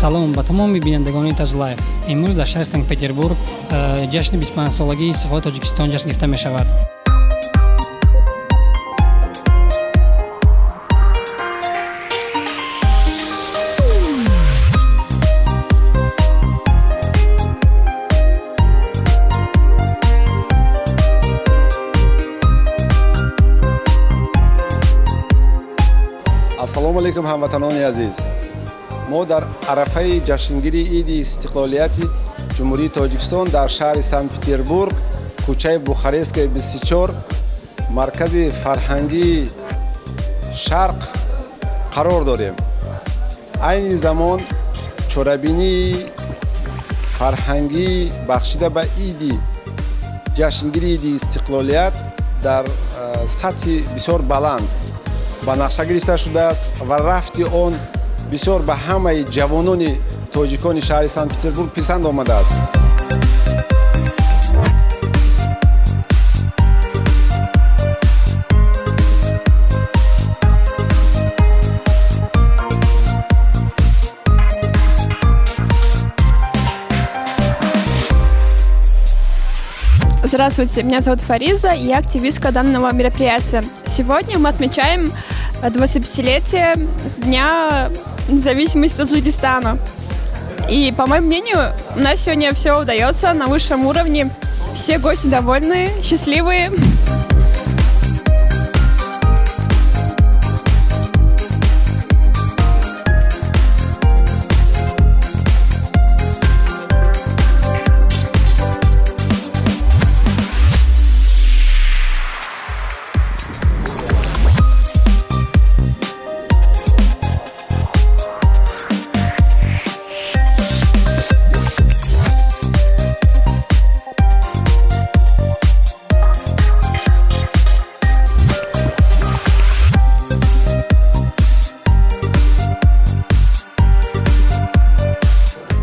Салом ба тамоми бинандагони Таҷлайф. Имрӯз дар шаҳри Санкт Петербург ҷашни 25-солагии истиқлоли Тоҷикистон ҷашн гирифта мешавад. Ассалому алайкум, ҳамватанони азиз. Мо дар арафаи ҷашнгирии иди истиқлолияти Ҷумҳурии Тоҷикистон дар шаҳри Санкт Петербург, кӯчаи Бухарестская 24, маркази фарҳангии Шарқ қарор дорем. Айни замон чорабинии фарҳангӣ бахшида ба иди ҷашнгирии иди истиқлолият дар сатҳи бисёр баланд ба нақша гирифта шудааст ва рафти он бисёр ба ҳамаи ҷавонони тоҷикони шаҳри Санкт Петербург писанд омадааст. Здравствуйте, меня зовут Фариза, я активистка данного мероприятия. Сегодня мы отмечаем 25-летие Дня независимости Таджикистана. И, по моему мнению, у нас сегодня все удается на высшем уровне. Все гости довольны, счастливые.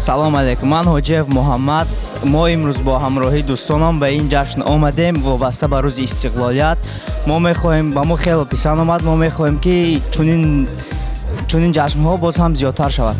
Салом алейкум, ман Ҳоҷиев Муҳаммад. Мо имрӯз бо ҳамроҳии дӯстонам ба ин ҷашн омадем вобаста ба рӯзи истиқлолият. Мо мехоҳем, ба мо хеле писанд омад, мо мехоҳем, ки чунин ҷашнҳо боз ҳам зиёдтар шавад.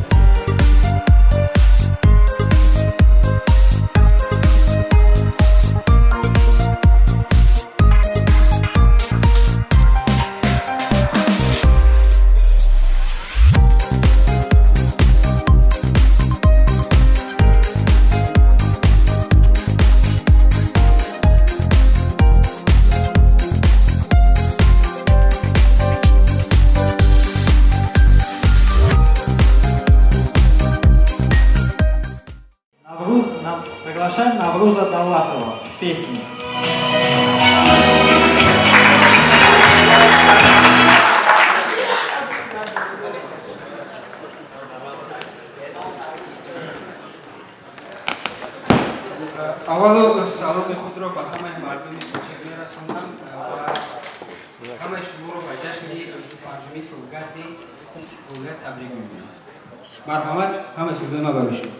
Приглашаем Навруза Давлатова с песней. Аввало саломи худро ба ҳамаи мардуми тоҷик мерасонам ва ҳамаи шуморо ба ҷашни 25-уми солгарди истиқлолият табрик мегӯям. Марҳамат, ҳамаи сурудои ма барои шумо.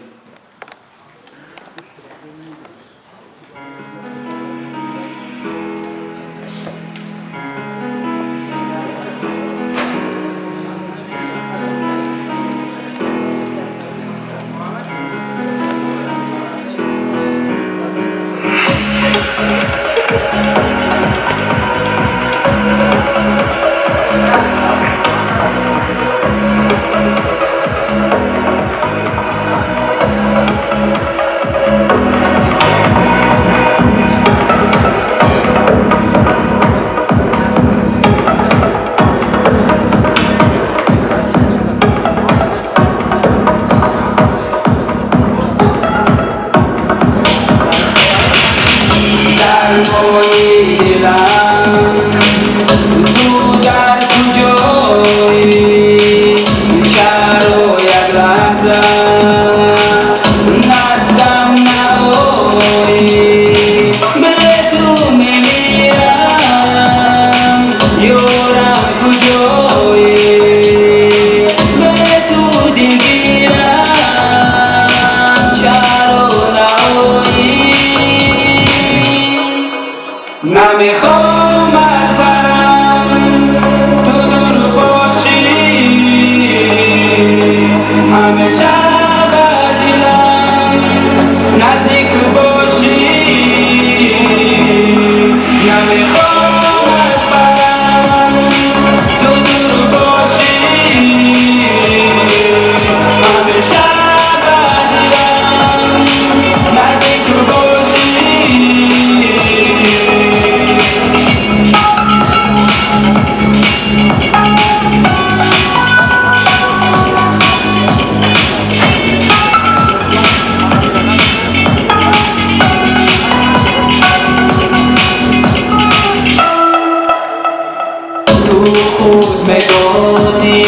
Худ медонӣ,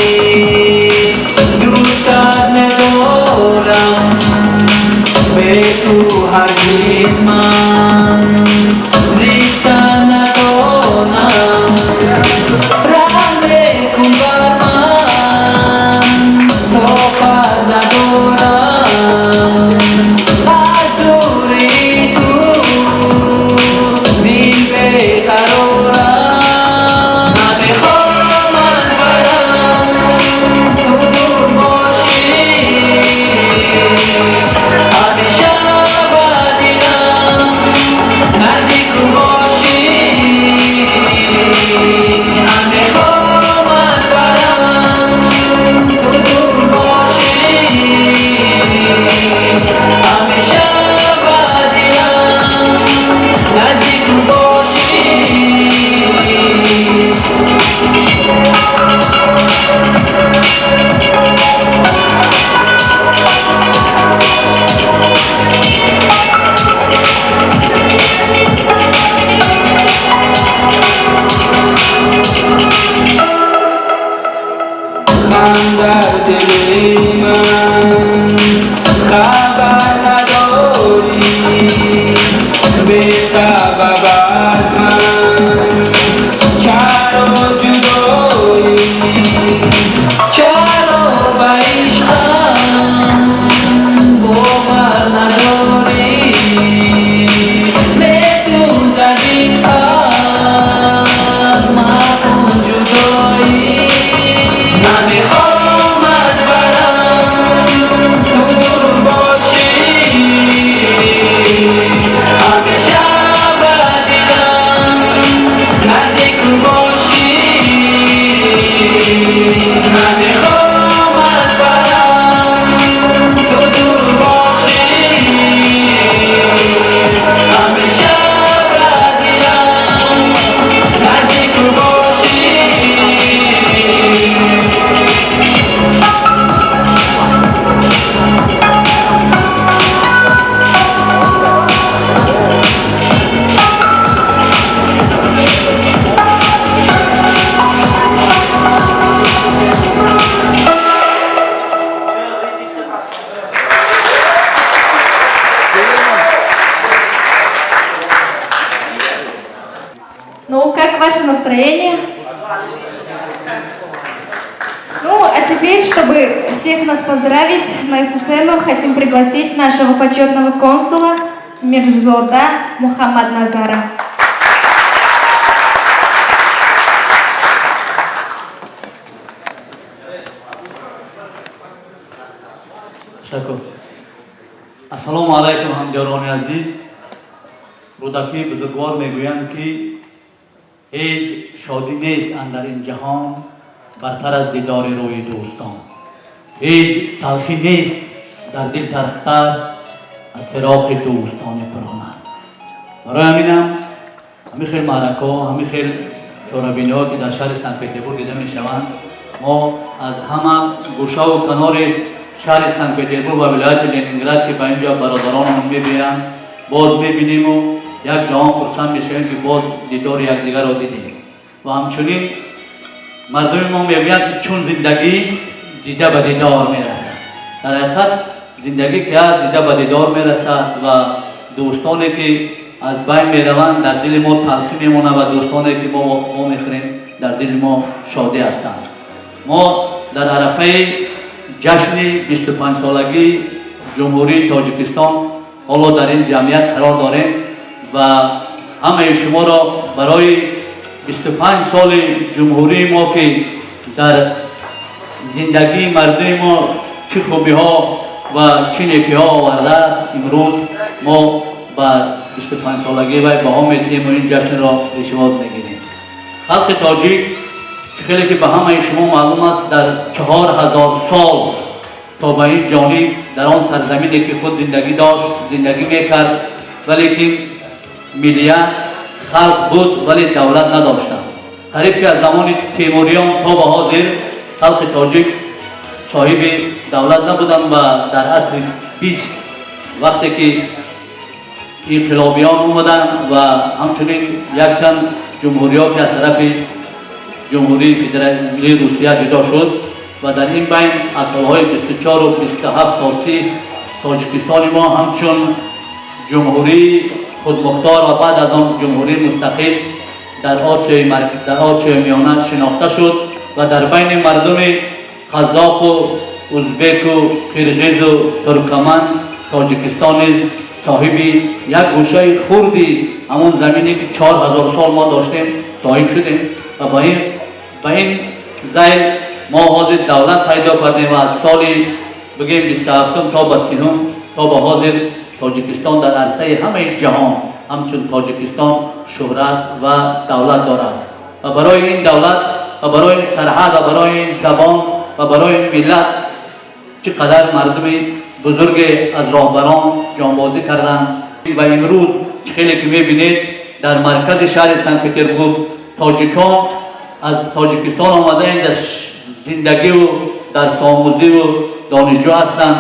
дӯстат медорам, бе ту ҳаргиз ман зистан надонам. Раҳм мекун бар ман, тоқат надорам аз дури ту, дил беқарорам. Намехоҳам аз барам ту дур бошӣ, ҳамеша ба дилам наздик бошӣ. Намехоҳам аз барам ту дур бошӣ, ҳамеша ба дилам наздик бошӣ. Ғам дар дили ман хабар надорӣ, бесабаб аз ман чаро ҷудоӣ, чаро ба ишқам бовар надорӣ, месӯзад ин оҳ, макун ҷудоӣ. Намехоҳам аз барам ту дур бошӣ, ҳамеша ба дилам наздик бошӣ. Намехоҳам аз барам ту дур бошӣ, ҳамеша ба дилам наздик бошӣ. Ну, как ваше настроение? Ну, а теперь, чтобы всех нас поздравить, на эту сцену хотим пригласить нашего почетного консула Мирзода Мухаммад Назара. Ташаккур. Ассалому алайкум, ҳамдиёрони азиз. Рӯдакии бузургвор мегӯянд, ки ҳеҷ шодӣ нест андар ин ҷаҳон бартар аз дидори рӯи дӯстон, ҳеҷ талхӣ нест дар дил талхтар аз фироқи дӯстони пурҳунар. Барои ҳаминам ҳамин хел маъракаҳо, ҳамин хел чорабиниҳо, ки дар шаҳри Санкт Петербург дида мешаванд, мо аз ҳама гӯшаву канори шаҳри Санкт Петербург ва вилояти Ленинград, ки ба инҷо бародаронамон мебиёянд, боз мебиниму як ҷаҳон хурсанд мешавем, ки боз дидори якдигарро дидем. Ва ҳамчунин мардуми мо мегӯянд, ки чун зиндагист, дида ба дидор мерасад. Дар ҳақиқат, зиндагӣ ки ҳаст, дида ба дидор мерасад ва дӯстоне ки аз байн мераванд, дар дили мо талхӣ мемонад ва дӯстоне ки мо мехӯрем, дар дили мо шодӣ ҳастанд. Мо дар арафаи ҷашни 25-солагии Ҷумҳурии Тоҷикистон ҳоло дар ин ҷамъият қарор дорем ва ҳамаи шуморо барои 25 соли ҷумҳурии мо, ки дар зиндагии мардуми мо чӣ хубиҳо ва чӣ некиҳо овардааст, имрӯз мо ба 25-солагии вай баҳо медиҳем ва ин ҷашнро пешвоз мегирем. Халқи тоҷик, чӣ хеле ки ба ҳамаи шумо маълум аст, дар 4000 сол то ба ин ҷониб дар он сарзамине ки худ зиндагӣ дошт, зиндагӣ мекард, валекин миллият халқ буд, вале давлат надоштанд. Қариб ки аз замони Темуриён то ба ҳозир халқи тоҷик соҳиби давлат набуданд ва дар асри 20, вақте ки инқилобиён омаданд ва ҳамчунин якчанд ҷумҳуриҳо, ки аз тарафи Ҷумҳурии Федеративии Русия ҷудо шуд ва дар ин байн аз солҳои 24 27 то 30 Тоҷикистони мо ҳамчун ҷумҳурии худмухтор ва баъд аз он ҷумҳурии мустақил дар Осиёи Миёна шинохта шуд ва дар байни мардуми қазоқу узбеку қирғизу туркаман Тоҷикистон низ соҳиби як гӯшаи хурди ҳамон замине ки 4000 сол мо доштем соҳиб шудем ва ба ин зайл мо ҳозир давлат пайдо кардем ва аз соли бигем 27 то ба 30 то ба ҳозир Тоҷикистон дар арсаи ҳамаи ҷаҳон ҳамчун Тоҷикистон шӯҳрат ва давлат дорад ва барои ин давлат ва барои ин сарҳад ва барои ин забон ва барои ин миллат чӣ қадар мардуми бузурге аз роҳбарон ҷонбозӣ карданд ва имрӯз чӣ хеле ки мебинед дар маркази шаҳри Санкт Петербург тоҷикон аз Тоҷикистон омада инҷа зиндагиву дарсомӯзиву донишҷӯ ҳастанд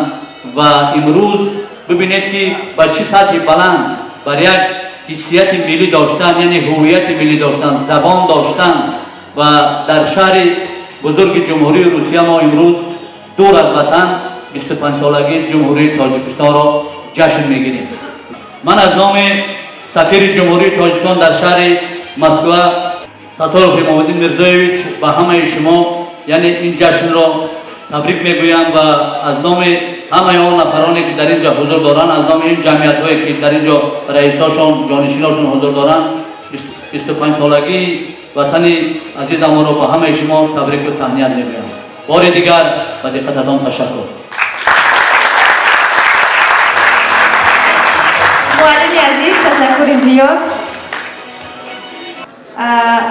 ва имрӯз бибинед ки ба чӣ сатҳи баланд бар як ҳиссияти миллӣ доштан, яъне ҳуввияти миллӣ доштан, забон доштан ва дар шаҳри бузурги Ҷумҳурии Русия мо имрӯз дур аз ватан 25-солагии Ҷумҳурии Тоҷикистонро ҷашн мегирем. Ман аз номи сафири Ҷумҳурии Тоҷикистон дар шаҳри Москва Сатторов Имомуддин Мирзоевич ба ҳамаи шумо яъне ин ҷашнро табрик мегӯям ва аз номи ҳамаи он нафароне ки дар ин ҷо ҳузур доранд, аз номи ин ҷамъиятҳое ки дар ин ҷо раисошон, ҷонишиношон ҳузур доранд, 25-солагии ватани азизамонро ба ҳамаи шумо табрику таҳният мегӯям. Бори дигар ба диққататон ташаккур. Муаллими азиз, ташаккури зиёд.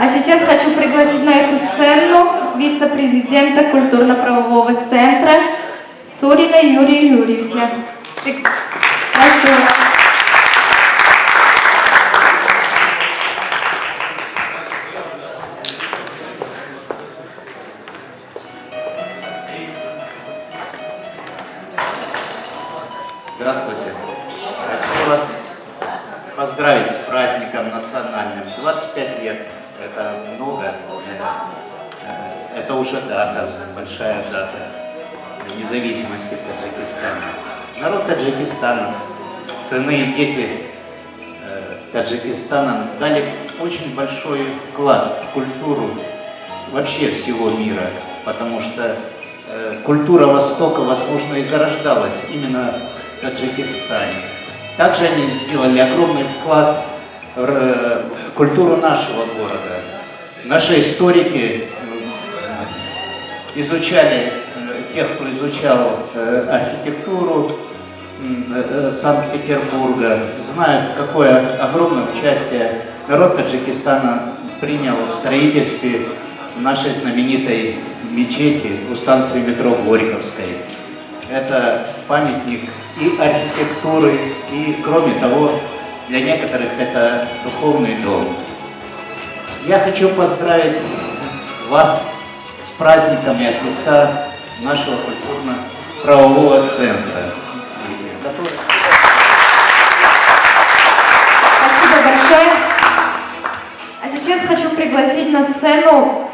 А сейчас хочу пригласить на эту сцену вице-президента культурно-правового центра Сурина Юрия Юрьевича. Прошу. Здравствуйте. Хочу вас поздравить с праздником национальным. 25 лет – это много. Это уже дата, большая дата независимости Таджикистана. Народ Таджикистана, сыны и дети Таджикистана дали очень большой вклад в культуру вообще всего мира, потому что культура Востока, возможно, и зарождалась именно в Таджикистане. Также они сделали огромный вклад в культуру нашего города. Наши историки изучали, тех, кто изучал архитектуру Санкт-Петербурга, знают, какое огромное участие народ Таджикистана принял в строительстве нашей знаменитой мечети у станции метро Горьковской. Это памятник и архитектуры, и, кроме того, для некоторых это духовный дом. Я хочу поздравить вас с праздниками от лица нашего культурно-правового центра. Спасибо большое. А сейчас хочу пригласить на сцену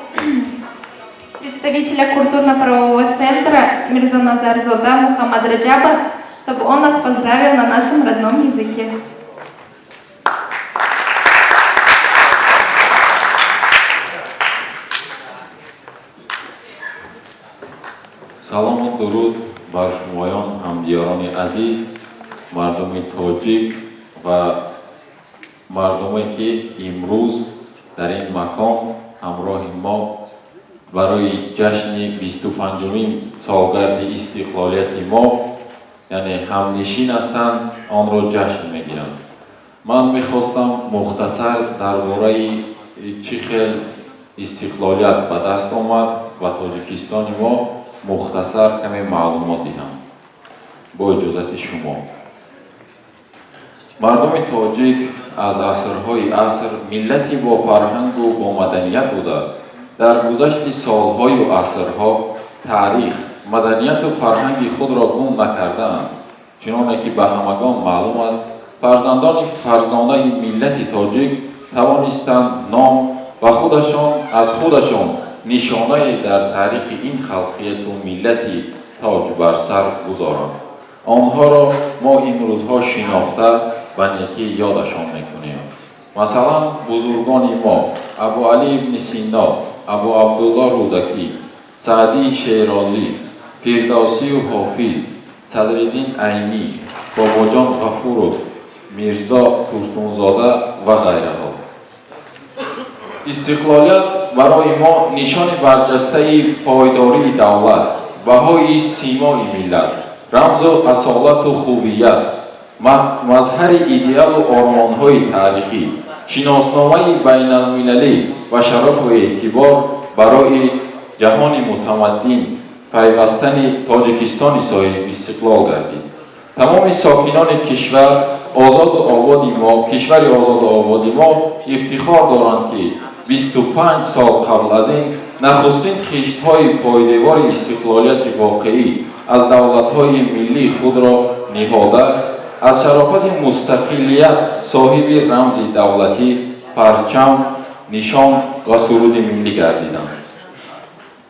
представителя культурно-правового центра Мирзоназарзода Мухаммад Раджаба, чтобы он нас поздравил на нашем родном языке. Салому дуруд бар шумоён, ҳамдиёрони азиз, мардуми тоҷик ва мардуме ки имрӯз дар ин макон ҳамроҳи мо барои ҷашни 25-умин солгарди истиқлолияти мо, яъне ҳамнишин ҳастанд, онро ҷашн мегиранд. Ман мехостам мухтасар дар бораи чӣ хел истиқлолият ба даст омад ва Тоҷикистони мо мухтасар каме маълумот диҳам бо иҷозати шумо. Мардуми тоҷик аз асрҳои аср миллати бо фарҳангу бо маданият буда, дар гузашти солҳою асрҳо таърих, маданияту фарҳанги худро гум накардаанд. Чуноне ки ба ҳамагон маълум аст, фарзандони фарзонаи миллати тоҷик тавонистанд ном Ва худашон аз худашон нишонае дар таърихи ин халқияту миллати тоҷ бар сар гузоранд. Онҳоро мо имрӯзҳо шинохта, ба некӣ ёдашон мекунем. Масалан, бузургони мо Абуалӣ ибни Сино, Абу Абдулло Рӯдакӣ, Саъдии Шерозӣ, Фирдавсию Ҳофиз, Садриддин Айнӣ, Бобоҷон Ғафуров, Мирзо Турсунзода ва ғайраҳо. Истиқлолият барои мо нишони барҷастаи пойдории давлат, баҳои симои миллат, рамзу асолату хувият, мазҳари идеалу ормонҳои таърихӣ, шиносномаи байналмилалӣ ва шарафу эътибор барои ҷаҳони мутамаддин пайвастани Тоҷикистони соҳибистиқлол гардид. Тамоми сокинони кишвар озоду ободи мо, кишвари озоду ободи мо ифтихор доранд, ки 25 сол қабл аз ин нахустин хиштҳои пойдевори истиқлолияти воқеӣ аз давлатҳои миллии худро ниҳода, аз шарофати мустақилият соҳиби рамзи давлатӣ, парчам, нишон ва суруди миллӣ гардиданд.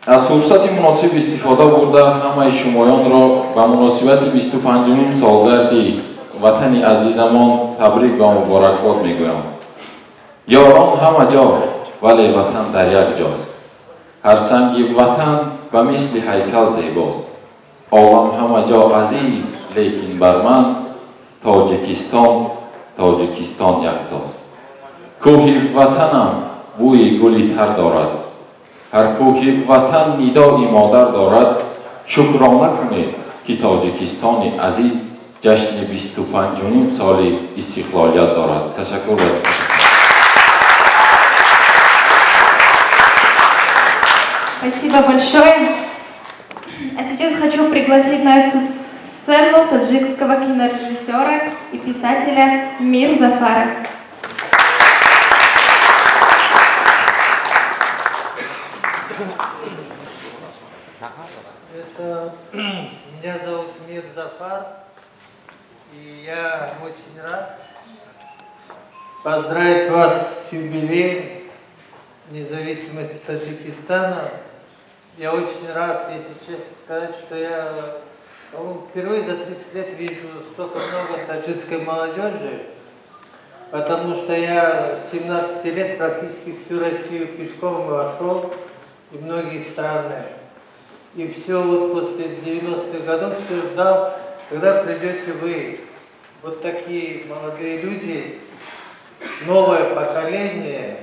Аз фурсати муносиб истифода бурда, ҳамаи шумоёнро ба муносибати 25-умин солгарди ватани азизамон табрик ва муборакбод мегӯям. Ёрон ҳама ҷо, вале ватан дар як ҷост. Ҳар санги ватан ба мисли ҳайкал зебост. Олам ҳама ҷо азиз, лекин бар ман Тоҷикистон, Тоҷикистон яктост. Кӯҳи ватанам бӯи гули тар дорад, ҳар кӯҳи ватан нидои модар дорад. Шукрона кунед, ки Тоҷикистони азиз ҷашни 25-ним соли истиқлолият дорад. Ташаккур. Спасибо большое. А сейчас хочу пригласить на эту сцену таджикского кинорежиссера и писателя Мир Зафара. Это меня зовут Мир Зафар, и я очень рад поздравить вас с юбилеем независимости Таджикистана. Я очень рад, если честно сказать, что я, по-моему, впервые за 30 лет вижу столько много таджикской молодежи, потому что я с 17 лет практически всю Россию пешком вошел и многие страны. И все вот после 90-х годов все ждал, когда придете вы, вот такие молодые люди, новое поколение,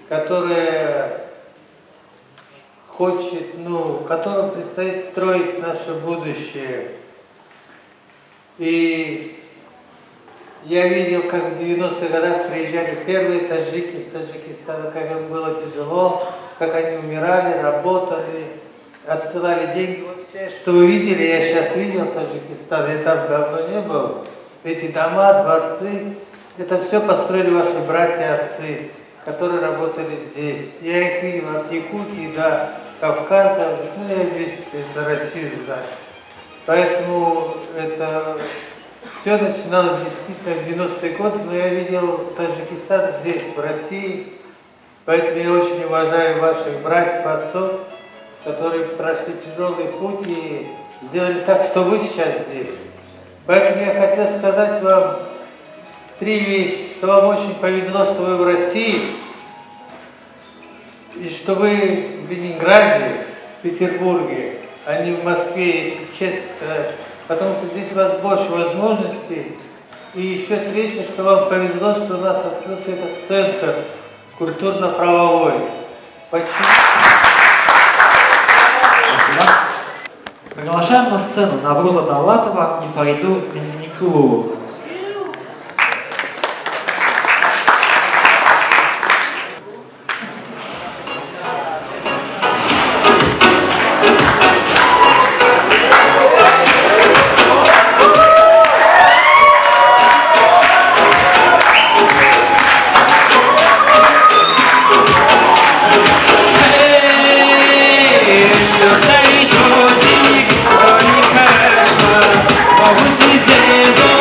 которое хочет, ну, которым предстоит строить наше будущее. И я видел, как в 90-х годах приезжали первые таджики из Таджикистана, как им было тяжело, как они умирали, работали, отсылали деньги. Вот все, что вы видели, я сейчас видел Таджикистан, я там давно не был. Эти дома, дворцы, это все построили ваши братья, отцы, которые работали здесь. Я их видел от Якутии до Кавказа, ну, я весь это Россию знаю. Поэтому это все начиналось действительно в 90-е годы, но я видел Таджикистан здесь, в России. Поэтому я очень уважаю ваших братьев, отцов, которые прошли тяжелый путь и сделали так, что вы сейчас здесь. Поэтому я хотел сказать вам три вещи. Что вам очень повезло, что вы в России, и что вы в Ленинграде, в Петербурге, а не в Москве, если честно сказать. Потому что здесь у вас больше возможностей. И еще третье, что вам повезло, что у нас открылся этот центр культурно-правовой. Почему? Приглашаем на сцену Навруза Давлатова и Фариду Минникулову. Эй,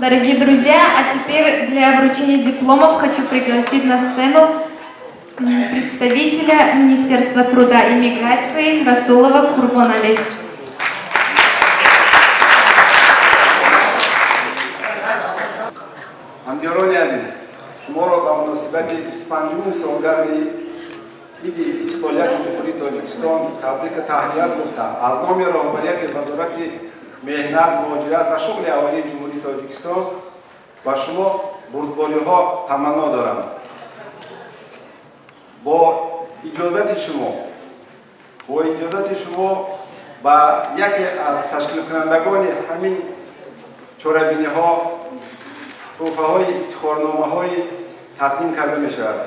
Дорогие друзья, а теперь для вручения дипломов хочу пригласить на сцену представителя Министерства труда и миграции Расулова Курбонали. Ҳамдиёрони азиз, шуморо ба муносибати 25-умин солгарди иди истиқлолияти Ҷумҳурии Тоҷикистон табрика таҳният гуфта, аз номи роҳбарияти Вазорати меҳнат, муҳоҷират ва шуғли аҳолии Ҷумҳурии Тоҷикистон ба шумо бурдбориҳо таманно дорам. Бо иҷозати шумо ба яке аз ташкилкунандагони ҳамин чорабиниҳо тӯҳфаҳои ифтихорномаҳои тақдим карда мешавад.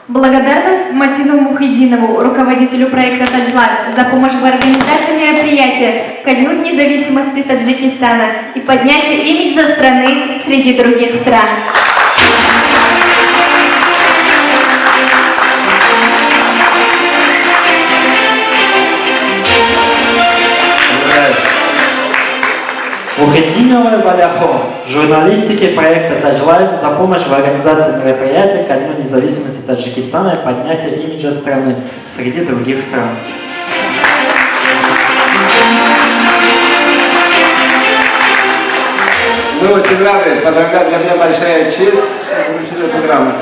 Благодарность Матину Мухидинову, руководителю проекта «Таджлайф», за помощь в организации мероприятия ко Дню независимости Таджикистана и поднятию имиджа страны среди других стран. Мухиддиновой Валяхо, журналистике проекта «Таджлайф», за помощь в организации мероприятия ко Дню независимости Таджикистана и поднятия имиджа страны среди других стран. Мы очень рады, поздравлять, для меня большая честь, что вручили эту грамоту.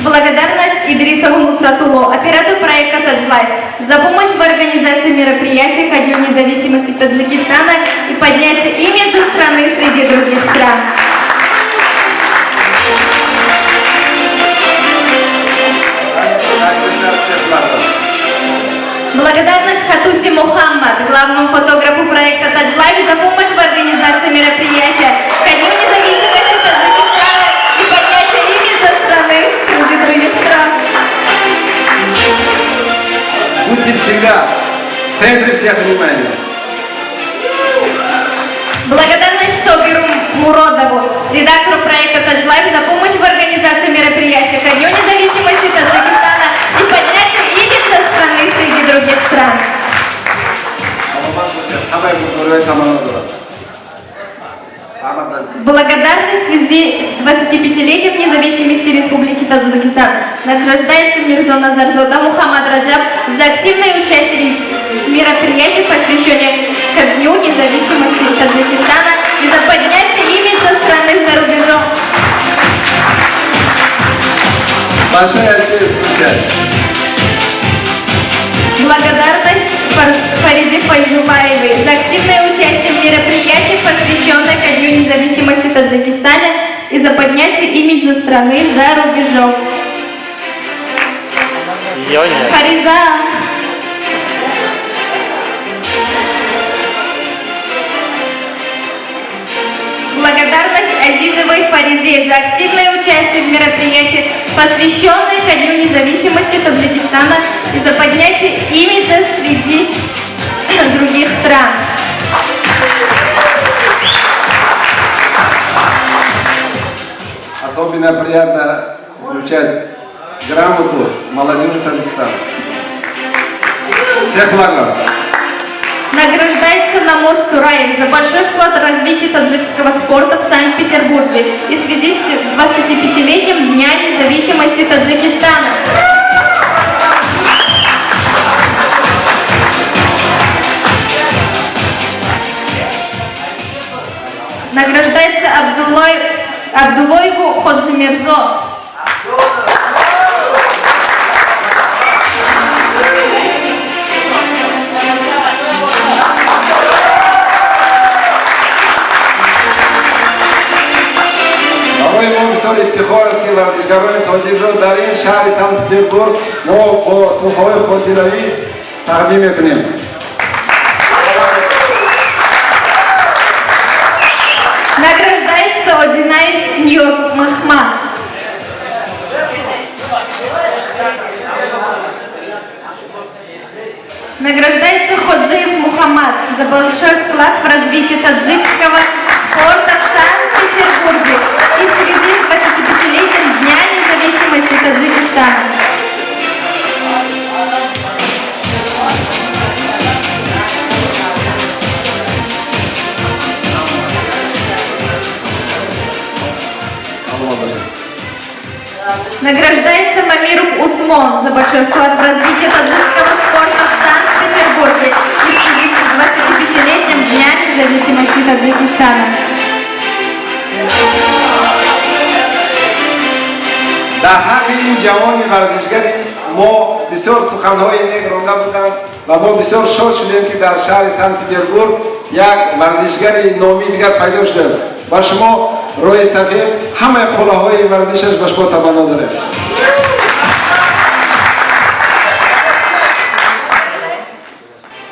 Благодарность Идрисову Нусратулло, оператору проекта «Таджлайф», за помощь в организации мероприятия ко Дню независимости Таджикистана и поднятия имиджа страны среди других стран. Благодарность Хатуси Мухаммад, главному фотографу проекта «Таджлайф», за помощь в организации мероприятия ко Дню независимости Таджикистана и поднятия имиджа страны среди других стран. Будьте всегда в центре всех внимания. Благодарность Собиру Муродову, редактору проекта «Таджлайф», за помощь в организации мероприятия ко Дню независимости Таджикистана и поднятию имиджа страны среди других стран. Саломат бошед, ҳамаи бурдбориҳои таманно дорам. Раҳмат. Благодарность в связи с 25-летием независимости Республики Таджикистан награждается Мирзо Назарзода Мухаммад Раджаб за активное участие в мероприятии, посвященном ко Дню независимости Таджикистана, и за поднятие имиджа страны за рубежом. Большая честь вручать. Благодарность Фариде. Файзулаевой за активное участие в мероприятии, посвященном ко Дню независимости Таджикистана и за поднятие имиджа страны за рубежом. Фариза. Благодарность Азизовой Фаризе за активное участие в мероприятии, посвященном ко Дню независимости Таджикистана и за поднятие имиджа среди других стран. Особенно приятно вручать грамоту молодежи Таджикистана. Всех благ вам! Награждается Намоз Тураев за большой вклад в развитие таджикского спорта в Санкт-Петербурге и в связи с 25-летием Дня независимости Таджикистана. Награждается Абдуллоеву Ходжимирзо. Барои мо бисёр ифтихор аст, ки варзишгарони тоҷикро дар ин шаҳри Санкт-Петербург мо бо туҳфаҳои хотиравӣ тақдим мекунем. Награждается Одинаев Ньоз Махмад. Награждается Ходжиев Мухаммад за большой вклад в развитие таджикского спорта в Санкт-Петербурге и в связи с 25-летием Дня независимости Таджикистана. Награждается Мамиров Усмон за большой вклад в развитие таджикского спорта в Санкт-Петербурге и в связи с 25-летием Дня независимости Таджикистана. Дар ҳаққи ин ҷавони варзишгари мо бисёр суханҳои нек ронда буданд ва мо бисёр шод шудем, ки дар шаҳри Санкт-Петербург як варзишгари номии дигар пайдо шуданд. Ба шумо роҳи сафед, ҳамаи қуллаҳои варзишаш ба шумо таманно дорем.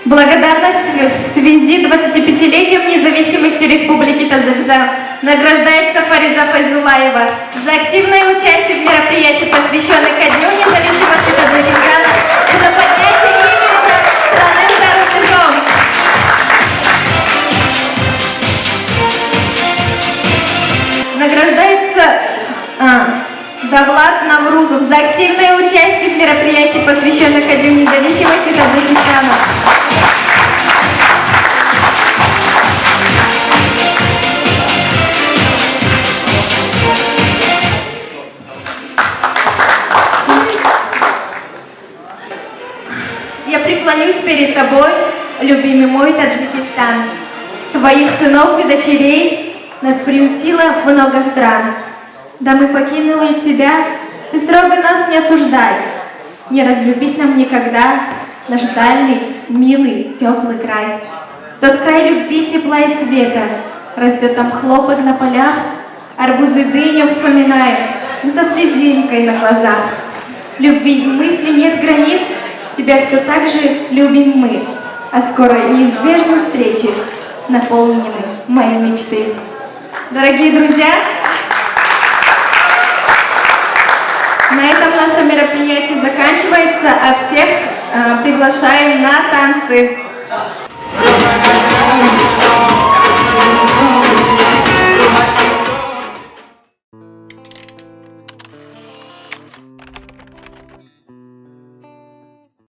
Благодарность в связи с 25-летием независимости Республики Таджикистан. Награждается Фариза Файзулаева за активное участие в мероприятии, посвященном ко Дню независимости Таджикистана и за поднятие имиджа страны за рубежом. Награждается Давлат Наврузов за активное участие в мероприятии, посвященном ко Дню независимости Таджикистана. Я преклонюсь перед тобой, любимый мой Таджикистан. Твоих сынов и дочерей нас приютило много стран. Да мы покинули тебя, ты строго нас не осуждай. Не разлюбить нам никогда наш дальний, милый, теплый край. Тот край любви, тепла и света. Растет там хлопок на полях, арбузы, дыню вспоминаем, мы со слезинкой на глазах. Любви и мысли нет границ, тебя все так же любим мы, а скоро неизбежны встречи, наполнены мои мечты. Дорогие друзья, на этом наше мероприятие заканчивается, а всех приглашаем на танцы.